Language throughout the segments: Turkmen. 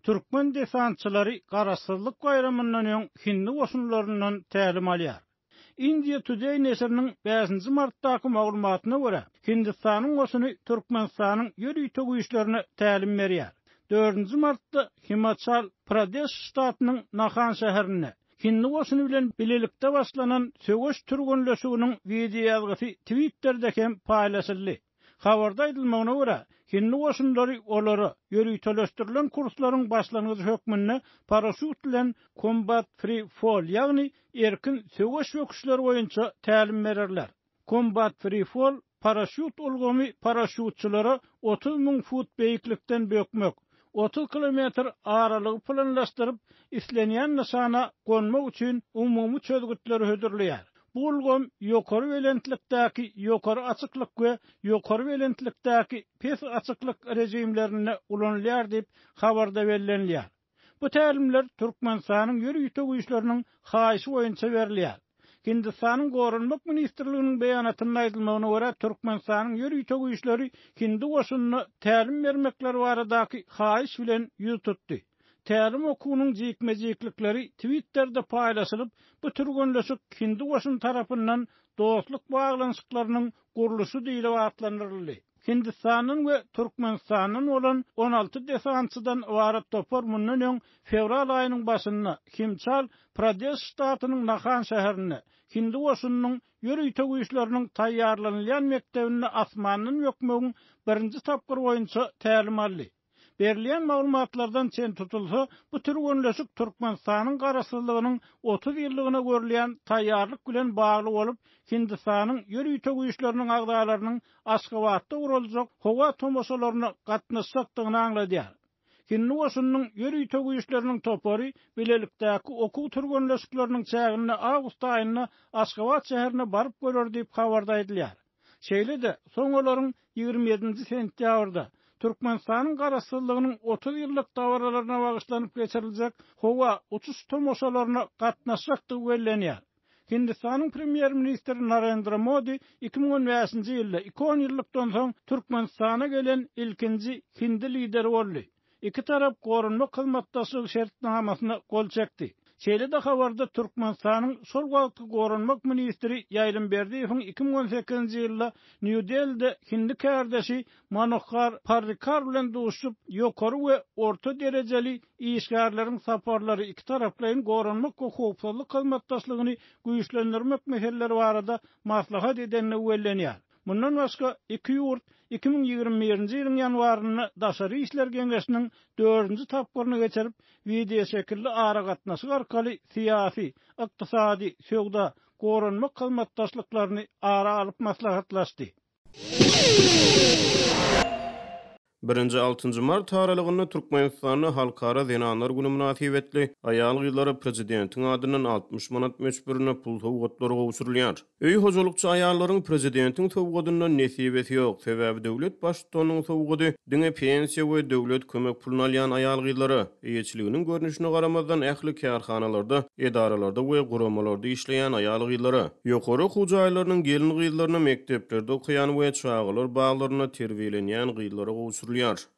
Türkmen desantçylary Garaşsyzlyk baýramyndan öň hindi goşunlaryndan tälim alýar. India Today neşiriniň bäşinji martdaky maglumatyna görä, Hindistanyň goşuny Türkmenistanyň ýörite güýçlerine tälim berýär. Dördünji martda Himaçal Pradeş ştatynyň Nahan şäherinde hindi goşuny bilen bilelikde başlanan söweş türgenleşiginiň wideoýazgysy Twitterde hem paýlaşyldy. Habarda aýdylmagyna görä, hindi goşunlary olara ýöriteleşdirilen kurslaryň başlangyjy hökmünde paraşýut bilen Combat Free Fall, ýagny erkin söweş böküşleri boýunça tälim bererler. Combat Free Fall paraşýut ulgamy paraşýutçylara 30 000 fut beýiklikden bökmek, 30 kilometr aralygy planlaşdyryp, islenýän nyşana gonmak üçin umumy çözgütleri hödürleýär. Bu ulgam ýokary belentlikdäki ýokary açyklyk we ýokary belentlikdäki pes açyklyk režimlerinde ulanylýar diýip, habarda bellenilýär. Bu tälimler Türkmenistanyň ýörite güýçleriniň haýyşy boýunça berilýär. Hindistanyň Goranmak ministrliginiň beýanatynda aýdylmagyna görä, Türkmenistanyň ýörite güýçleri hindi goşunyna tälim bermekleri baradaky haýyş bilen ýüz tutdy. Tälim okuwynyň jikme-jiklikleri Twitterde paýlaşylyp, bu türgenleşik hindi goşuny tarapyndan dostluk baglanyşyklarynyň gurluşy diýlip atlandyryldy. Hindistandan we Türkmenistandan bolan 16 desantçydan ybarat topar mundan öň fewral aýynyň başynda Himçal Pradeş ştatynyň Nahan şäherinde hindi goşunynyň ýörite güýçleriniň taýýarlanylýan mekdebinde asmandan bökmegiň birinji tapgyry boýunça tälim aldy. Berilýän maglumatlardan çen tutulsa, bu türgenleşik Türkmenistanyň Garaşsyzlygynyň 30 ýyllygyna görülýän taýýarlyk bilen bagly bolup, Hindistanyň ýörite güýçleriniň agzalarynyň Aşgabatda guraljak howa tomaşalaryna gatnaşjakdygyny aňladýar. Hindi goşunynyň ýörite güýçleriniň topary bilelikdäki okuw türgenleşikleriniň çäginde awgust aýynda Aşgabat şäherine baryp görer diýip, habarda aýdylýar. Şeýle-de, soň olaryň 27-nji sentýabrda Türkmenistanyň Garaşsyzlygynyň 30 ýyllyk dabaralaryna bagyşlanyp geçiriljek howa uçuş tomaşalaryna gatnaşjakdygy bellenýär. Hindistanyň Premýer-ministri Narendra Modi 2015-nji ýylda iki onýyllykdan soň Türkmenistana gelen ilkinji hindi lideri boldy. Iki tarap goranmak hyzmatdaşlygy şertnamasyna gol çekdi. Şeýle-de habarda Türkmenistanyň şol wagtky goranmak ministri Ýaýlym Berdiýewiň 2018-nji ýylda Nýu-Delide hindi kärdeşi Manohar Parrikar bilen duşuşyp, ýokary we orta derejeli işgärleriň saparlary, ikitaraplaýyn goranmak we howpsuzlyk hyzmatdaşlygyny güýçlendirmek meseleleri barada maslahat edendigi bellenýär. Mundan başga, iki ýurt 2021-nji ýylyň ýanwarynda Daşary işler geňeşiniň dördünji tapgyryny geçirip, wideoşekilli aragatnaşyk arkaly syýasy, ykdysady, söwda, goranmak hyzmatdaşlyklaryny ara alyp maslahatlaşdy. Birinji altynjy mart aralygynda Türkmenistanda Halkara zenanlar güni mynasybetli aýal-gyzlara prezidentiň adyndan 60 manat möçberinde pul sowgatlary gowşurylýar. Öý hojalykçy aýallaryň prezidentiň sowgadyndan nesibesi ýok, sebäbi döwlet baştutanynyň sowgady diňe pensiýa we döwlet kömek puluny alýan aýal-gyzlara, eýeçiliginiň görnüşine garamazdan ähli kärhanalarda, edaralarda we guramalarda işleýän aýal-gyzlara, ýokary okuw jaýlarynyň gelin-gyzlaryna, mekdeplerde okaýan we çagalar baglarynda terbiýelenýän gyzlara gowşurylýar.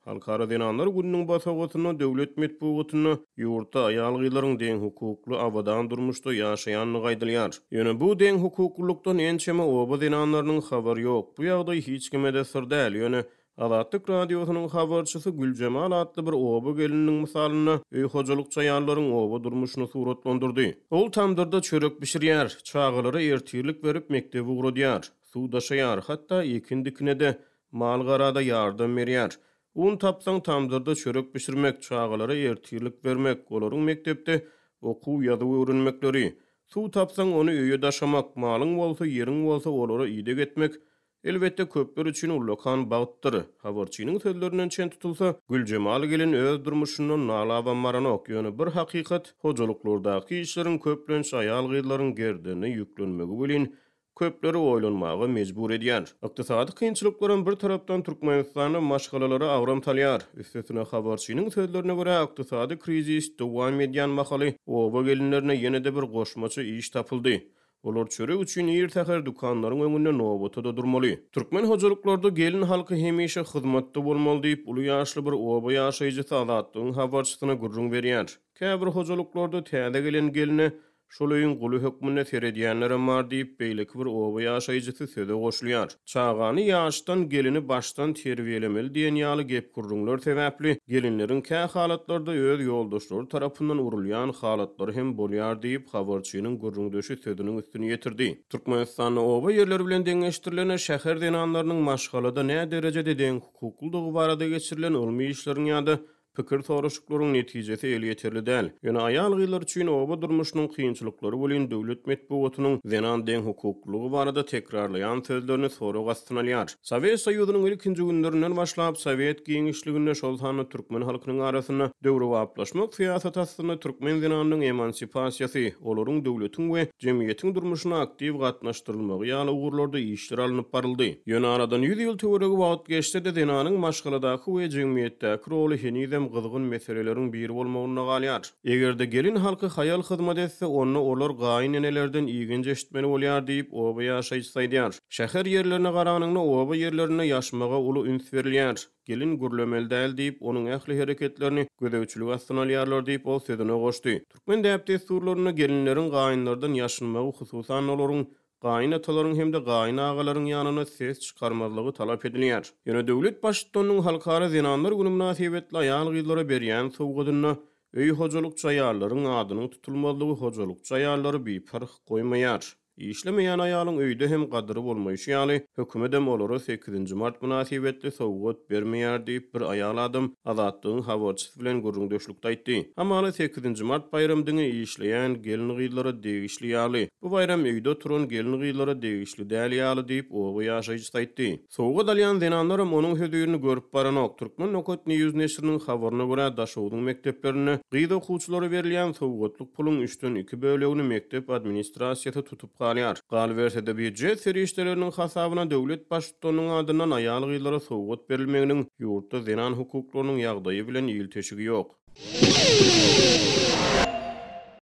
Halkara zenanlar gününiň bosagasynda döwlet metbugatynda ýurtda aýal-gyzlaryň deňhukukly, abadan durmuşda ýaşaýandygy aýdylýar. Ýöne bu deňhukuklylykdan ençeme oba zenanlarynyň habary ýok. Bu ýagdaý hiç kime-de syr däl, ýöne Azatlyk Radiosynyň habarçysy Güljemal atly bir oba gelininiň mysalynda öý hojalykçy aýallaryň oba durmuşyny suratlandyrdy. Ol tamdyrda çörek bişirýär, çagalara ertirlik berip mekdebe ugradýar, suw daşaýar, hatda ekin-dikine-de, mal-gara-da ýardam berýär. Un tapsaň tamdyrda çörek bişirmek, çagalara ertirlik bermek, olaryň mekdepde okuw-ýazuw öwrenmekleri, suw tapsaň ony öýe daşamak, malyň bolsa, ýeriň bolsa olara ideg etmek Elbetde, köpler üçin ullakan bagtdyr. Habarçynyň sözlerinden çen tutulsa, Güljemal gelin öz durmuşyndan nalabam baranok, ýöne bir hakykat, hojalyklardaky işleriň köplenç aýal-gyzlaryň gerdenine ýüklenmegi welin, köpleri oýlanmaga mejbur edýär. Ykdysady kynçylyklaram bir tarapdan Türkmenistanda maşgalalara agram salýar. Üstesine, habarçynyň sözlerine görä, ykdysady krizis dowam edýän mahaly oba gelinlerine ýene-de bir goşmaça iş tapyldy. Olar çörek üçin ir säher dükanlaryň öňünde nobata-da durmaly. Türkmen hojalyklarda gelin halky hemişe hyzmatda bolmaly diýip, uly ýaşly bir oba ýaşaýjysy Azatlygyň habarçysyna gürrüň berýär. Käbir hojalyklarda täze gelen gelne Şol öýüň guly hökmünde seredýänlerem bar diýip, beýleki bir oba ýaşaýjysy söze goşulýar. Çagany ýaşdan, gelini başdan terbiýelemeli diýen ýaly gep-gürrüňler sebäpli, gelinleriň kä halatlarda öz ýoldaşlary tarapyndan urulýan halatlary hem bolýar diýip, habarçynyň gürrüňdeşi sözüniň üstüni ýetirdi. Türkmenistanda oba ýerleri bilen deňeşdirilende şäher zenanlarynyň maşgalada näderejede deňhukuklydygy barada geçirilen ylmy işleriň ýa-da Pikir soraşyklaryň netijesi elýeterli däl. Ýöne aýal-gyzlar üçin oba durmuşynyň kynçylyklary welin döwlet metbugatynyň zenan deňhukuklylygy barada tekrarlaýan sözlerini sorag astyna alýar. Sowet Soýuzynyň ilkinji günlerinden başlap sowet giňişliginde, şol sanda türkmen halkynyň arasynda döwrebaplaşmak syýasaty astynda türkmen zenanynyň emansipasiýasy, olaryň döwletiň we jemgyýetiň durmuşyna aktiw gatnaşdyrylmagy ýaly ugurlarda işler alnyp baryldy. Ýöne aradan ýüz ýyl töweregi wagt geçse-de, zenanyň maşgaladaky we jemgyýetdäki roly henizem gyzgyn meseleleriň biri bolmagynda galýar. Eger-de gelin halky haýal hyzmat etse, onda olar gaýynenelerden igenç eşitmeli bolýar diýip, oba ýaşaýjysy aýdýar. Şäher ýerlerine garanyňda, oba ýerlerinde ýaşmaga uly üns berilýär. Gelin gürlemeli däl diýip, onuň ähli hereketlerini gözegçilik astyna alýarlar diýip, ol sözüne goşdy. Türkmen däp-dessurlarynda gelinleriň gaýynlardan ýaşynmagy, hususan-da, olaryň gaýyn atalaryň hem-de gaýyn agalaryň ýanynda ses çykarmazlygy talap edilýär. Ýöne döwlet Baştutanynyň Halkara zenanlar güni mynasybetli aýal-gyzlara berýän sowgadynda öý hojalykçy aýallaryň adynyň tutulmazlygy hojalykçy aýallary biparh goýmaýar. Işlemeýän aýalyň öýde hem gadyry bolmaýşy ýaly, hökümetem olara sekizinji mart mynasybetli sowgat bermeýär diýip, bir aýal adam Azatlygyň habarçysy bilen gürrüňdeşlikde aýtdy. Hamala sekizinji mart baýramy diňe işleýän gelin-gyzlara degişli ýaly, bu baýram öýde oturan gelin-gyzlara degişli däl ýaly diýip, oba ýaşaýjysy aýtdy. Sowgat alýan zenanlaram onuň hözirini görüp baranok. Turkmen nokat news neşiriniň habaryna görä, Daşogzuň mekdeplerinde gyz okuwçylara berilýän sowgatlyk puluň üçden iki bölegini mekdep administrasiýasy tutup galýar. Galyberse-de, býujet serişdeleriniň hasabyna döwlet baştutanynyň adyndan aýal-gyzlara sowgat berilmeginiň ýurtda zenan hukuklarynyň ýagdaýy bilen ilteşigi ýok.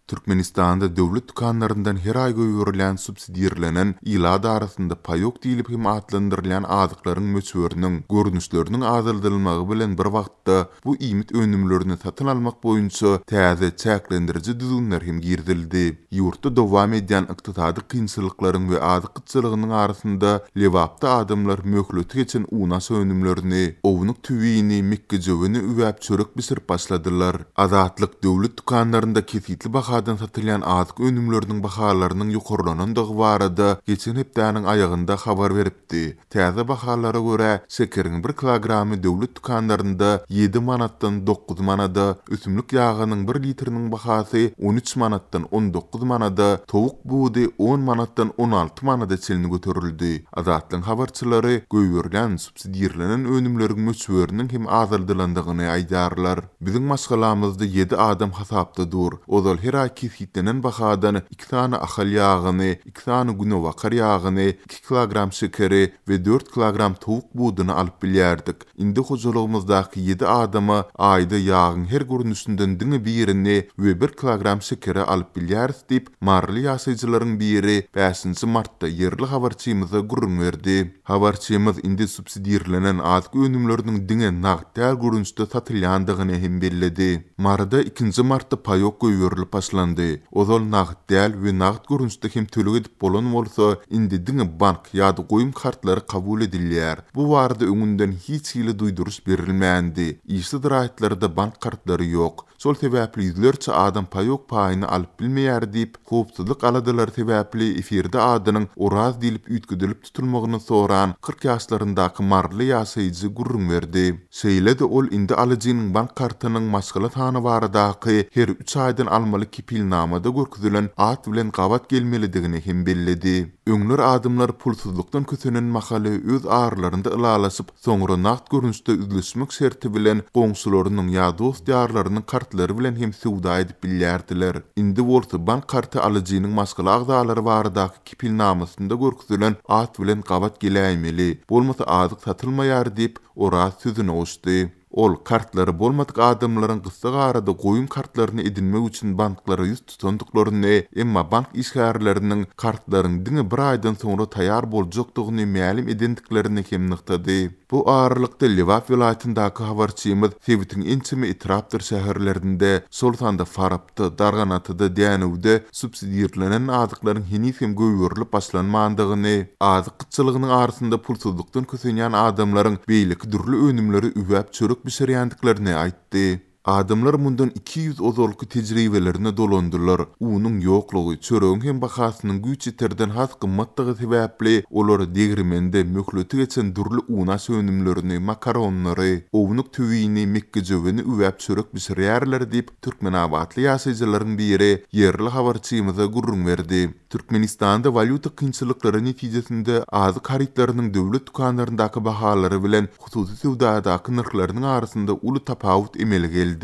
Türkmenistanda döwlet dükanlaryndan her aý goýberilýän subsidirlenen, ilat arasynda paýok diýlip hem atlandyrylýan azyklaryň möçberiniň, görnüşleriniň azaldylmagy bilen bir wagtda bu iýmit önümlerini satyn almak boýunça täze çäklendiriji düzgünler hem girizildi. Ýurtda dowam edýän ykdysady kynçylyklaryň we azyk gytçylygynyň arasynda Lebapda adamlar möhleti geçen unaş önümlerini, ownuk tüwini, mekgejöweni üwäp çörek bişirip başladylar. Azatlyk döwlet dükanlarynda kesgitli bahadan satylýan azyk önümleriniň bahalarynyň ýokarlanandygy barada geçen hepdäniň aýagynda habar beripdi. Täze bahalara görä, şekeriň bir kilogramy döwlet dükanlarynda ýedi manatdan dokuz manada, ösümlik ýagynyň bir litriniň bahasy on üç manatdan on dokuz manada, towuk budy on manatdan on alty manada çenli göterildi. Azatlygyň habarçylary goýberilýän subsidirlenen önümleriň möçberiniň hem azaldylandygyny aýdýarlar. Biziň maşgalamyzda ýedi adam hasapda dur. Ozal her aý kesgitlenen bahadan iki sany ahal ýagyny, iki sany günebakar ýagyny, iki kilogram şekeri we dört kilogram towuk buduny alyp bilýärdik. Indi hojalygymyzdaky ýedi adama aýda ýagyň her görnüşinden diňe birini we bir kilogram şekeri alyp bilýäris diýip, maryly ýaşaýjylaryň biri bäşinji martda ýerli habarçymyza gürrüň berdi. Habarçymyz indi subsidirlenen azyk önümleriniň diňe nagt däl görnüşde satylýandygyny hem belledi. Maryda ikinji martda paýok goýberilip başlandy. Ozal nagt däl we nagt görnüşde hem töleg edip bolan bolsa, indi diňe bank ýa-da goýum kartlary kabul edilýär. Bu barada öňünden hiç hili duýduryş berilmändi. Işsiz raýatlarda bank kartlary ýok. Şol sebäpli ýüzlerçe adam paýok paýyny alyp bilmeýär diýip, howpsuzlyk aladalary sebäpli efirde adynyň Oraz diýlip üýtgedilip tutulmagyny soran 40 ýaşlaryndaky maryly ýaşaýjy gürrüň berdi. Şeýle-de ol indi alyjynyň bank kartynyň maşgala sany baradaky her üç aýdan almaly kepilnamada görkezilen at bilen gabat gelmelidigini hem belledi. Öňler adamlar pulsuzlykdan kösenen mahaly öz aralarynda ylalaşyp, soňra nagt görnüşde üzlüşmek şerti bilen goňşularynyň ýa dost-ýarlarynyň kartlary bilen hem söwda edip bilýärdiler. Indi bolsa bank karty alyjynyň maşgala agzalary baradaky kepilnamasynda görkezilen at bilen gabat geläýmeli, bolmasa azyk satylmaýar diýip, Oraz sözüne goşdy. Ol kartlary bolmadyk adamlaryň gyssagarada goýum kartlaryny edinmek üçin banklara ýüz tutandyklaryny, emma bank işgärleriniň kartlaryň diňe bir aýdan soňra taýýar boljakdygyny mälim edendiklerini hem nygtady. Bu aralykda, Lebap welaýatyndaky habarçymyz sebitiň ençeme etrapdyr şäherlerinde, şol sanda Farapda, Darganatada, Dänewde subsidirlenen azyklaryň heniz hem goýberilip başlanmandygyny, azyk gytçylygynyň arasynda pulsuzlykdan kösenýän adamlaryň beýleki dürli önümleri üwäp çörek bişirýändiklerini aýtdy. Adamlar mundan 200 ozalky tejribelerine dolandylar. Unuň ýoklugy, çöregiň hem bahasynyň güýç ýeterden has gymmatdygy sebäpli, olar degirmende möhleti geçen dürli unaş önümlerini, makaronlary, ownuk tüwini, mekgejöweni üwäp çörek bişirýärler diýip, türkmenabatly ýaşaýjylaryň biri ýerli habarçymyza gürrüň berdi. Türkmenistanda walýuta kynçylyklary netijesinde azyk harytlarynyň döwlet dükanlaryndaky bahalary bilen hususy söwdadaky nyrhlarynyň arasynda uly tapawut emele geldi.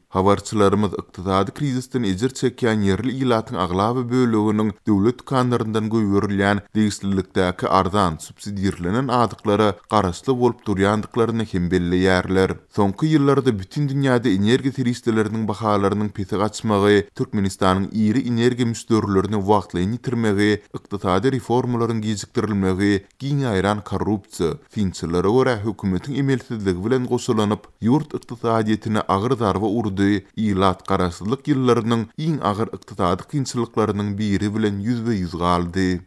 Habarçylarymyz ykdysady krizisden ejir çekýän ýerli ilatyň aglaba böleginiň döwlet dükanlaryndan goýberilýän degişlilikdäki arzan, subsidirlenen azyklara garaşly bolup durýandyklaryny hem belleýärler. Soňky ýyllarda bütin dünýäde energiýa serişdeleriniň bahalarynyň pese gaçmagy, Türkmenistanyň iri energiýa müşderilerini wagtlaýyn ýitirmegi, ykdysady reformalaryň gijikdirilmegi, giň ýaýran korrupsiýa, synçylara görä hökümetiň emelsizligi bilen goşulanyp, ýurt ykdysadyýetine agyr zarba urdy, ilat garaşsyzlyk ýyllarynyň iň agyr ykdysady kynçylyklarynyň biri bilen ýüzbe-ýüz galdy.